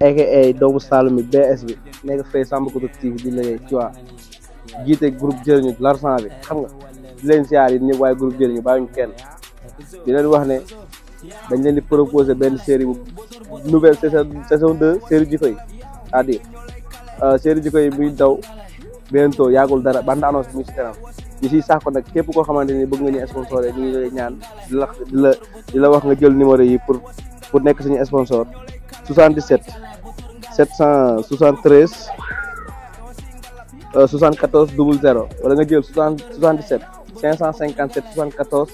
aka doomu Saloum BS bi nekk fay Sambacounda TV di liggéey tu vois jiite groupe jëriñu l'argent bi xam nga di leen siyaar yi ñëpp waaye groupe jëriñu bàyyiwuñu kenn di leen wax ne dañ leen di proposer benn série bu nouvelle saison 2 série jikko yi c'est-à-dire série jikko yi muy daw bientôt yàggul dara bande annonce muy si kanam ñu siy sàkku nag képp koo xamante ni bëgg nga ñu sponsoré ñu ngi lay ñaan di la wax nga jël numéro yi pour nekk suñu sponsor 77 773 74 00 wala nga jël 77 557 74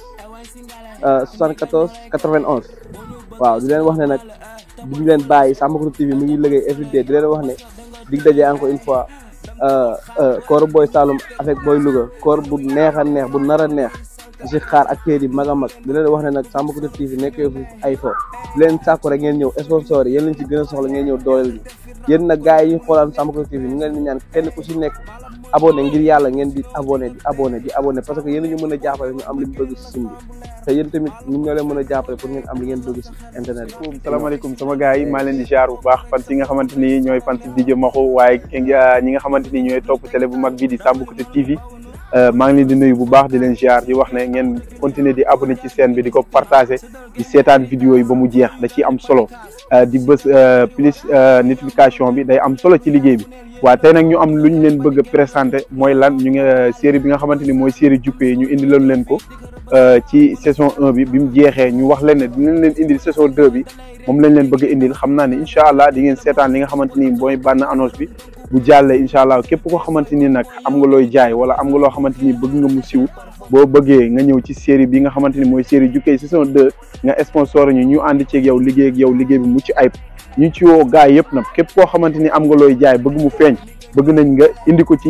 91 waaw di leen wax ne nag duñu leen bàyyi Sambacounda TV mu ngi liggéey everyday di leen wax ne dig dajee encore une fois koor Boy Saloum avec Boy Louga koor bu neex a neex bu nar a neex di si xaar acteurs yi mag a mag di leen wax ne nag Sambacounda TV nekkee fu ay fo di leen sàkku rek ngeen ñëw sponsor yi yéen lañ ci gën a soxla ngeen ñëw dooleel bi yéen nag gars yi ñu xoolaan Sambacounda TV ñu ngi leen di ñaan kenn ku si nekk abonné ngir yàlla ngeen di abonné parce que yéen ñu mën a jàppale ñu am li ñu bëgg si sim bi te yéen tamit ñun ñoo leen mën a jàppale pour ngeen am li ngeen bëgg si internet bi. salaamaaleykum sama gars yi maa leen di ziar bu baax fan si nga xamante ni ñooy fan si DJ Maxu waaye ñi nga xamante ni ñooy topp télé bu mag bi di Sambacounda TV maa ngi leen di nuyu bu baax di leen ziar di wax ne ngeen continuer di abonné ci chaîne bi di ko partager di seetaan vidéo yi ba mu jeex da ciy am solo di bës plus notification bi day am solo ci liggéey bi. waaw tey nag ñu am lu ñu leen bëgg a présenté mooy lan ñu ngi série bi nga xamante ni mooy série jikko yi ñu indi loon leen ko ci saison 1 bi mu jeexee ñu wax leen ne dinañ leen indil saison 2 bi moom lañ leen bëgg a indil xam naa ne incha allah di ngeen seetaan li nga xamante ni mooy bànn annonce bi bu jàllee incha allah képp koo xamante ni nag am nga looy jaay wala am nga loo xamante ni bëgg nga mu siw boo bëggee nga ñëw ci série bi nga xamante ni mooy série jikko yi saison 2 nga sponsor ñu ànd ceeg yow liggéey ak yow liggéey bi mucc ayib ñu ci woo gars yëpp nag képp koo xamante ni am nga looy jaay bëgg mu feeñ bëgg nañ nga indi ko ci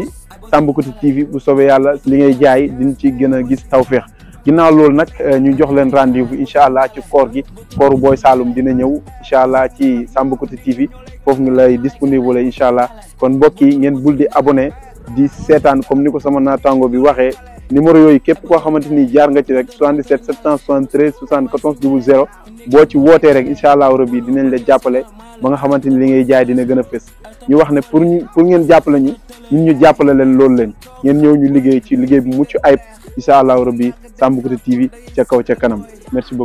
Sambacounda TV bu soobee yàlla li ngay jaay diñ ci gën a gis tawféex ginnaaw loolu nag ñu jox leen rendez-vous incha allah ci koor gi kooru Boy Saloum dina ñëw incha allah ci Sambacounda TV foofu nga lay disponible incha allah kon mbokk yi ngeen bul di abonné di seetaan comme ni ko sama naataango bi waxee numéro yooyu képp koo xamante ni jaar nga ci rek 77 773 74 00 boo ci wootee rek incha allah rabbi dinañ la jàppale ba nga xamante ni li ngay jaay dina gën a fës ñu wax ne pour ngeen jàppale ñu ñun ñu jàppale leen loolu leen ngeen ñëw ñu liggéey ci liggéey bu mucc ayib incha allah rabbi Sambacounda TV ca kaw ca kanam merci beaucoup.